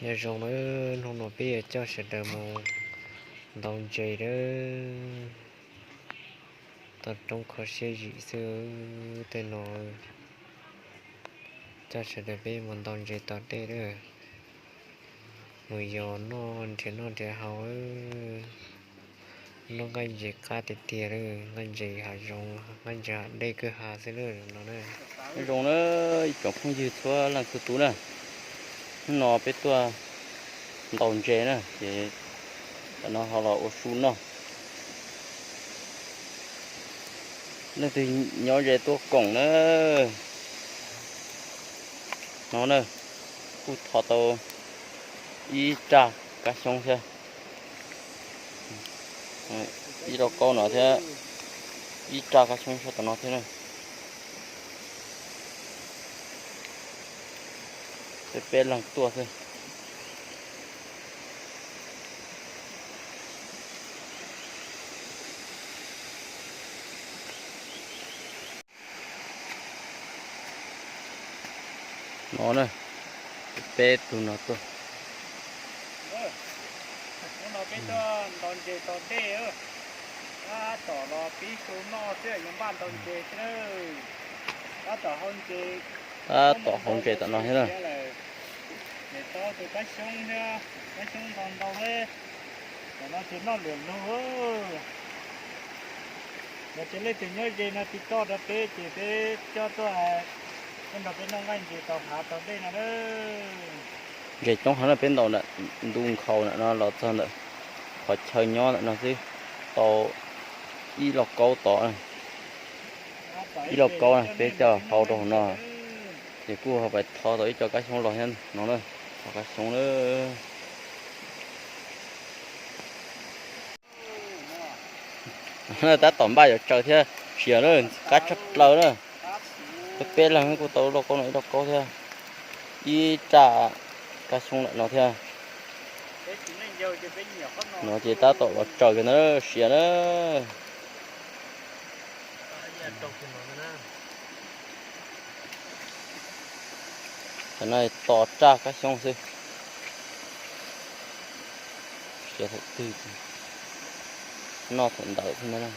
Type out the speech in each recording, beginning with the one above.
Nyob zoo nawb, hnub no peb yuav coj sawv daws mus ntaus ntses nawb. Toj roob kho siab zim xwb, tej no coj sawv daws peb mus ntaus ntses tom dej nawb. Mus yos noj nrhiav noj nrhiav haus. Lub nqaij ntses qab tiag tiag li, nqaij ntses hav zoov, nqaij ntses hav dej kwj ha xwb li no na. Nyob zoo na ib tsoom phooj ywg txhua leej txhua tus na, hnub no peb tuaj ntaus ntses na, ces tam no ho los ua su noj. Leej twg nyob ze tuaj koom na. No na, kuj thov tau ib raj kab xyoob thiab, ib lauj kaub no thiab, ib raj kab xyoob sab tom no thiab na. Peb peb leeg tuaj xwb. No na, peb tug no tuaj. Hnub no peb tuaj ntaus ntses tom dej, tab tom los pib su noj xwb yuav npaj ntaus ntses xwb na. Tab tom hau ntses, tab tom hau ntses tom no thiab na. Ces tau tus kab xyoob thiab, kab xyoob ntau ntau thiab. Tam no ces noj lwm lug. Yog tias leej twg nyob ze no tiv toj rau peb ces peb coj tuaj, coj nrog peb noj nqaij ntses tau hav tau dej no na. Ntses coob heev na, peb ntaus ntawm ntu nkhaus ntawm no los txog ntawm qhov chaw nyob ntawm no xwb, tau ib lauj kaub tod. Ib lauj kaub na, peb coj hau rau hauv no, ces kuj ho pais thov tau ib co kab xyoob los thiab no na, thov kab xyoob na. Tab tom npaj yuav tsaws thiab, siav na, ntxim qab tshaj plaws na. Peb peb leeg kuj tau lauj kaub no ib lauj kaub thiab, ib raj kab xyoob lawm no thiab. No ces tab tom los tsaws kiag ntawd siav na. Tam no tos raj kab xyoob xwb. Siav thaum twg, noj thaum ntawd thiab na.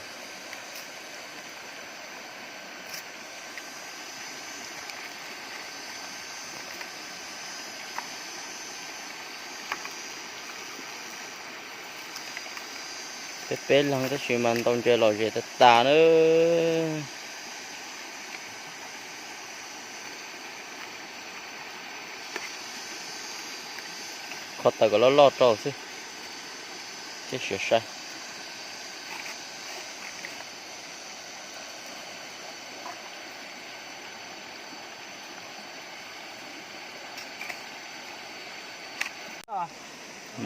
Peb peb leeg tab sis mas ntaus ntses lom zem tas tas na. Kho taws kom loj loj rau xwb, thiab siav saib.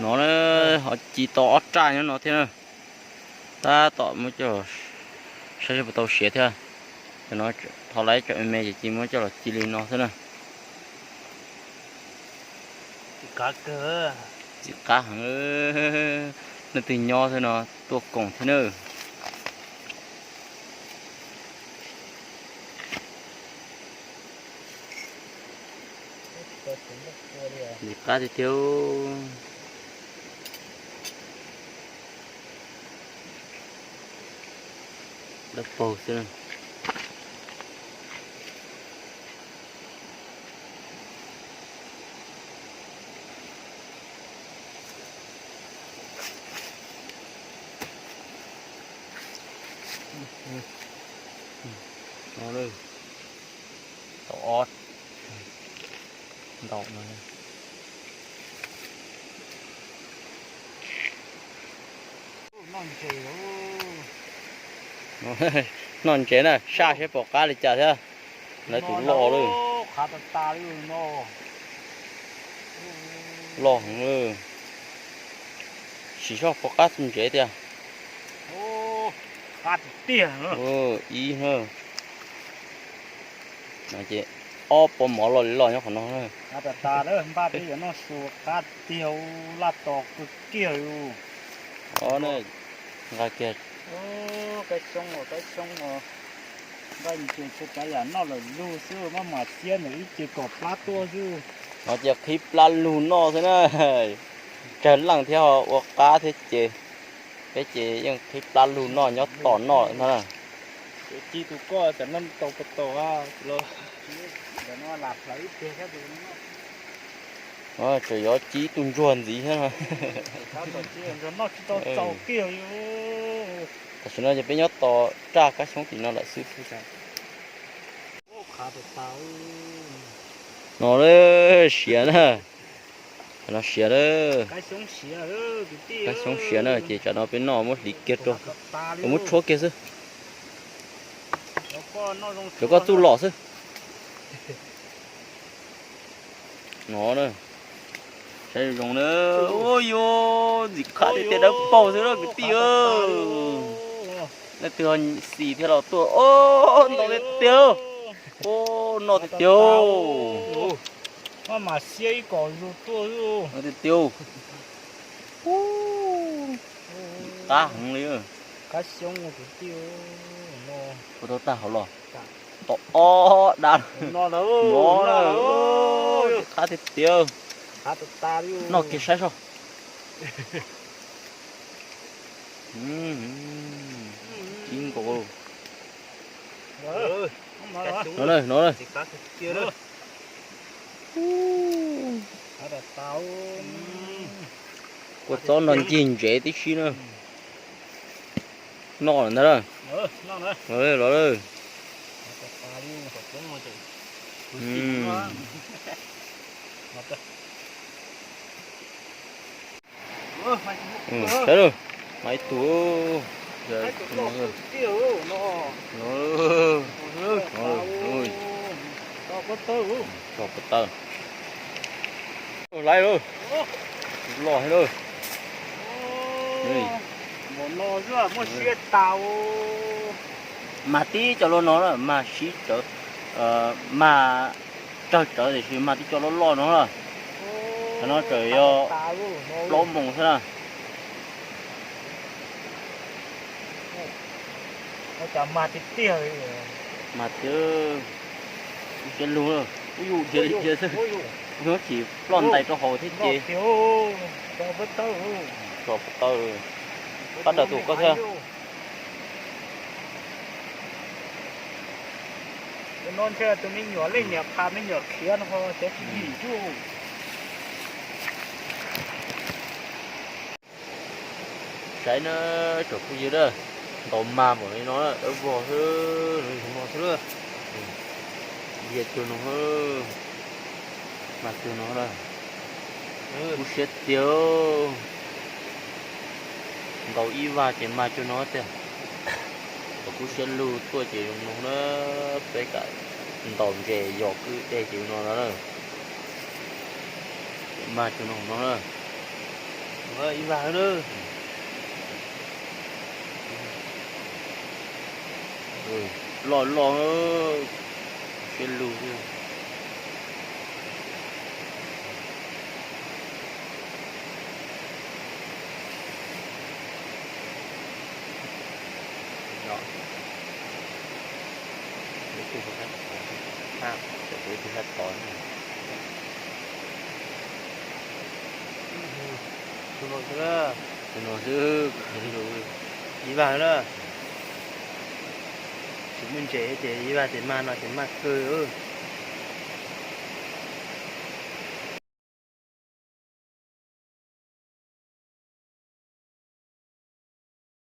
No na, ho ci tau ob raj nyob no thiab na. Tab tom muab coj saib seb puas tau siav thiab. Cov no thaum lawv tseem me me ces cia muab coj los ci li no xwb na. Ntxim qab heev, leej twg nyob xwb no tuaj koom thiab na. Ntxim qab tiag tiag. Dawb paug xwb na. Tau ob ntau no. Noj ntses na, saj seb pom qab li cas thiab. Lawv tus loj lawm. Loj heev lawm. Sim soj pom qab txog ntses tiag. Ib na. Ces ob pob mov loj li loj nyob qhov no. Npaj peb yuav noj su qab tiag, laj tos kawg kiag li. Nqa kiag. Kab xyoob, kab xyoob no, nqaij ntses tsis kav yam noj lawm lug xwb, maj mam xiab ntawm ib ce kom plab tuaj xwb. No ces qhib plab lug noj xwb na. Tsawg leej thiab ho ua qab thiab ces peb ces yeej qhib plab lug noj nyob tos noj lawm ntag na. Ci tus koj tam no tau puas tau a? Tseem yuav ci ib tug ntsuag ntxiv thiab. Tam sim no ces peb nyob tos raj kab xyoob tim no lawm xwb. No siav na. No siav na. Kab xyoob siav na ces tsam no peb noj muab hliv kiag rau, muab tshuab kiag xwb. Cov koj txuj lom xwb. No na, saib zoo na. Ua yuav ntxim qab tiag tiag, dawb paug xwb na kwv tij. Leej twg ho xis thiab los tuaj. Ntau tiag tiag. Noj tiag tiag. Tiag tiag. Qab heev li. Puas tau tag hauv los? Tau ob dab. No na, qab tiag tiag. Noj kiag saib soj. Ib nkaus. No na, no na. Kua txob no ncig ntsev tib si na. Noj lawm ntag. Los lawm. Saib lawm, mas ib tug. Tso puas tawg. Laiv lawm, loj thiab lawm. Mas tib co loj no na, mas sib tsawv, mas tsawg tsawv tiam sis mas tib co loj loj no na. Qhov no tseem yog plaub moos xwb na. Mas tiag, mas tiag, siab lug, ub yus dhia li dhia xwb, nyob tsis ploj ntais rau hauv thiab ces. Tso puas tawg, pab daws tus koj thiab. No ntshe tus me nyuam leej niam qha me nyuam khiav no ho cov tsis yim zuj. Saib na, tsoom phooj ywg na, ntaus mas npaum li no dawb vog xwb, no xwb, dhia cuag no, mas cuag no na, kub siab tiag. Ntaus ib vag ces mas cuag no tiag. Kom kub siab lug tuaj ces zoo no na, peb kam ntaus ntses yos kwj deg ces no no na. Mas cuag no no na. Ib vag na. Loj loj, siab lug. Tus no xwb, tus no xwb, ib vag na. Tsis muaj ntses ces ib vag ces mag no ces mag kawg.